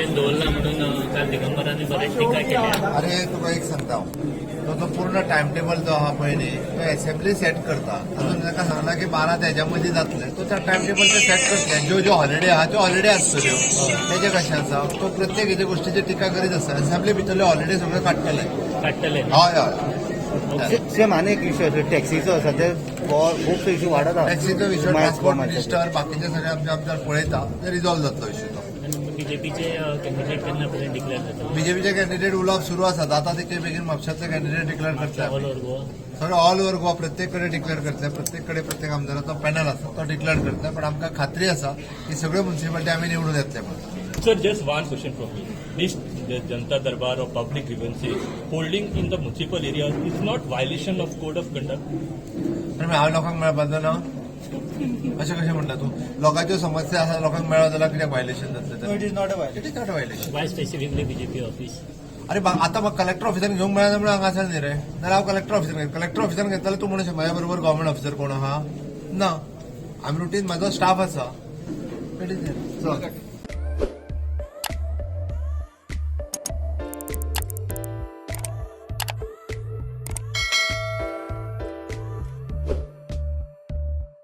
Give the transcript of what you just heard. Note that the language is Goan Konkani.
भाशेन दवरला म्हणून काल दिगंबरांनी बरेच टिका केल्या. अरे, तुका एक सांगता हांव, तो जो पूर्ण टायम टेबल जो आहा पळय न्ही, तो एसेंब्ली सेट करता. तातूंत ताका सांगला की 12 तेज्या मदीं जातले. तो त्या टायम टेबल ते सेट करतले. ज्यो ज्यो हॉलिडे आहा त्यो हॉलिडे आसतल्यो. तेजें कशें आसा, तो प्रत्येक हेजे गोश्टीची टिका करीत आसा. एसेंब्ली भितरले हॉलिडे सगळे काडटले. काडटले? हय. सेम आनी एक इश्यू आसा टॅक्सीचो. सध्या खूब इश्यू वाडत आहा. टॅक्सीचो विशय ट्रान्सपोर्ट मिनिस्टर, बाकीचे सगळे आमचे आमदार पळयता, ते रिजॉल्व जातलो इश्यू तो. बीजेपीचे कॅन्डिडेट केन्ना पर्यंत डिक्लेअर जातले? बीजेपीचे कॅन्डिडेट उलोवप सुरू आसा. जाता तितके बेगीन म्हापशांतले कॅन्डिडेट डिक्लेअर करतले. All over Goa? सगळे ऑल ओव्हर गोवा, प्रत्येक कडेन डिक्लेअर करतले. प्रत्येक कडेन प्रत्येक आमदाराचो पॅनल आसा, तो डिक्लेअर करतले. पण आमकां खात्री आसा की सगळ्यो म्युन्सिपालिटी आमी निवडून येतले म्हणून. Sir, just one question from me. This the Janta Darbar or public grievances holding in the municipal areas is not violation of code of conduct? आनी हांव लोकांक मेळपाचो ना अशें कशें म्हणटा तूं? लोकांच्यो समस्या आसा, लोकांक मेळत जाल्यार कित्याक व्हायलेशन जातलें? It is not a violation. It is not a violation. Why specifically BJP office? अरे, आतां म्हाका कलेक्टर ऑफिसान घेवंक मेळना म्हणून हांगा आसा न्ही रे. नाल्यार हांव कलेक्टर ऑफिसान घेत, कलेक्टर ऑफिसान घेतल्यार तूं म्हणून म्हज्या बरोबर गव्हर्मेंट ऑफिसर कोण आहा ना. आमी रुटीन, म्हाजो स्टाफ आसा. It is.